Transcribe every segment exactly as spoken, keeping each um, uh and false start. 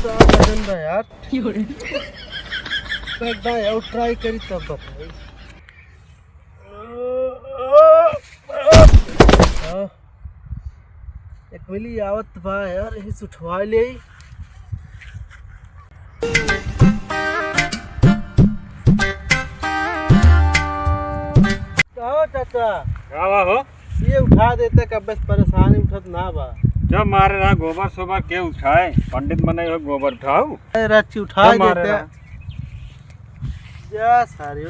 का वजन बा यार? बैठ जा यार, try करी तब बताई। हाँ। एक मिली आवत बा यार, यही से उठवा ले। कहो चाचा। का बा हो? ये उठा देते, कब्बे से परेशानी उठत ना बा। जब मारे रहा गोबर सोबर के उठाए, पंडित मने हो गोबर उठाऊ। अरे रच्ची उठा जब मारे देते। रहा। जा सारे,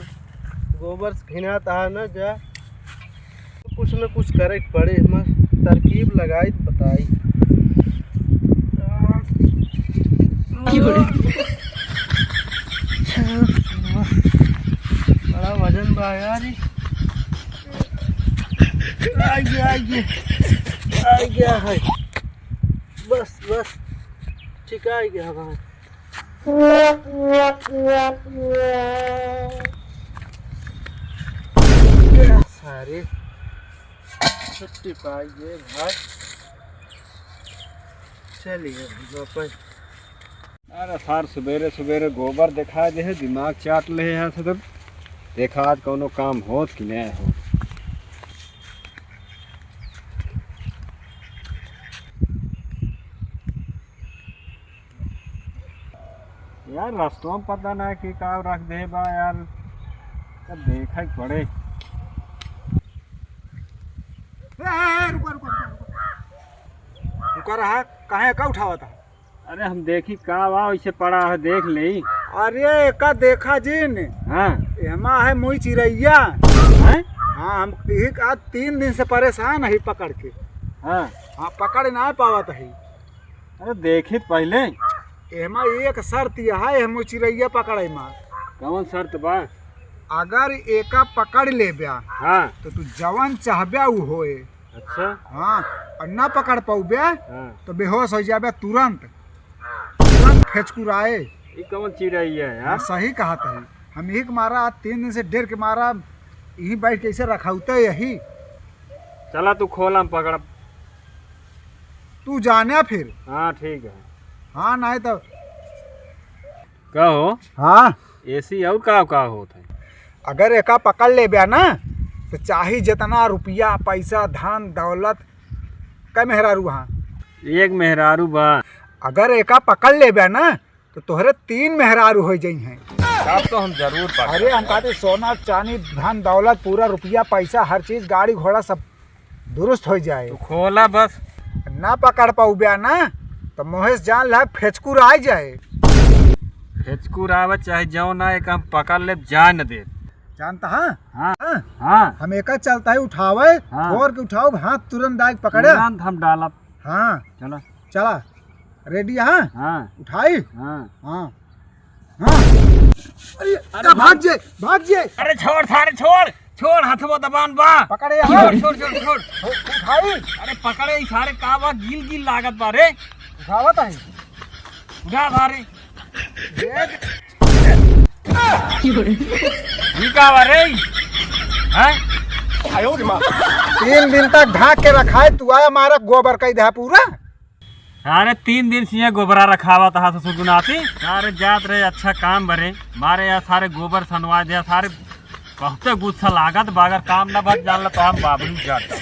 गोबर से घिनात हा ना जा। कुछ न कुछ करे के पड़े, हम तरकीब लगाई त बताई। बड़ा वजन बा यार ई। आ गया, आ गया, आ गया है। बस, बस, ठीक आ गया भाई। सारे छुट्टी पाई गए भाई। चलिए वापस। अरे सार, सुबेरे सुबेरे गोबर देखा दे है, दिमाग चाट ले है यहाँ से तो। देखा आज कौनो काम होत कि नहीं होत। यार, रस्तवा में पता ना कि का रख दे बा यार, तब देखे के पड़े। ए, ए, रुको, रुको, रुको, रुको। रुका रहा, काहे का उठावा था? अरे, हम देखी का बा, वैसे पड़ा है, देख ले। अरे, एका देखा जिन। हाँ। एमा है मुई चिरैया। हैं? हाँ, हम यही का तीन दिन से परेशान है पकड़ के। हाँ। हाँ, पकड़ ना पावत है। अरे देखी त पहिले। एमा एक शर्त यह है, एह मुई चिरैया पकड़े मा। कौन शर्त बा? अगर एका पकड़ लेब्या, हाँ। तो तू जवन चाहब्या उ होए। अच्छा। हाँ, और ना पकड़ पौब्या, हाँ। तो बेहोश हो जाब्या तुरंत। तुरंत फेचकुराए। ई कौन चिरैया है, हाँ, हाँ? सही कहा तही। हम यही के मारा आज तीन दिन से डर के मारा यही बैठ के ऐसे रखौते यही। चला तू खोला, हम पकड़ब। तू जाने फिर। हाँ, ठीक है। हाँ, नहीं तो। का हो? हाँ। ऐसी और का, का होत है? अगर एका पकड़ लेब्या ना, तो चाही जितना रुपया, पैसा, धन, दौलत, कै मेहरारू हाँ? एक मेहरारू बा। अगर एका पकड़ लेब्या ना, तो तोहरे तीन मेहरारू हो जाई हैं। तब तो हम जरूर पकड़ब। अरे, हम कहते सोना, चांदी, धन, दौलत, पूरा रुपया, पैसा, हर चीज, गाड़ी, घोड़ा, सब दुरुस्त हो जाए। तू खोला बस। ना पकड़ पौब्या ना, तो मोहेश जान ला फेचकुर आ जाए। फेचकुर आवे चाहे जौन आए, एक हम पकड़ लेब, जाए न देब। जानता है? हाँ। हाँ। हाँ। हम एका चलता है उठावे, हाँ। और के उठाओ, हाथ तुरंत डाल के पकड़े। तुरंत हम डालब। हाँ। चला। चला। Ready, हाँ? हाँ। उठाई? हाँ। हाँ। हाँ। अरे, अरे, का भाग जे, भाग जे। अरे, छोड़ सारे, छोड़, छोड़, हथवा दबान बा। पकड़े, छोड़, हाँ। छोड़, छोड़, छोड़। उठाई? अरे, पकड़े, ई सारे का बा, गील, गील लागत बा रे। उठावत है। उठा सारे। देख। ई का बा रे? हैं? तीन दिन तक ढाक के रखा है, तू आया मारा गोबर कई दे पूरा। अरे तीन दिन से ये गोबरा रखावत हा ससुर गुनाती। अरे जात रहे अच्छा काम बरे, मारे यार सारे गोबर सनवा दे, सारे बहुते गुस्सा लागत बा, अगर काम ना बच जान ला तो हम बाबरी जाता।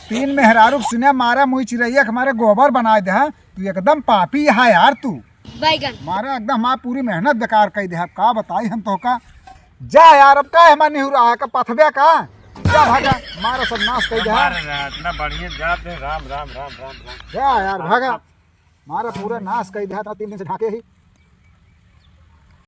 तीन मेहरारू के सुने मारा मुई चिरैया के मारे गोबर बनाए दे, हाँ? तू एकदम पापी है यार तू। बैगन। मारे एकदम हमार पूरी मेहनत बेकार कई दे, अब का बताई हम तोहका। जा यार, अब का हमार निहुरा है, का पथबे का? जा भागा, मारा सब नाश कई दे। हमारे रहा, इतना बढ़िया जात है, राम, राम, राम, राम, राम। जा यार, भागा। मारा पूरा नाश कई दे, तीन दिन से ढाके ही।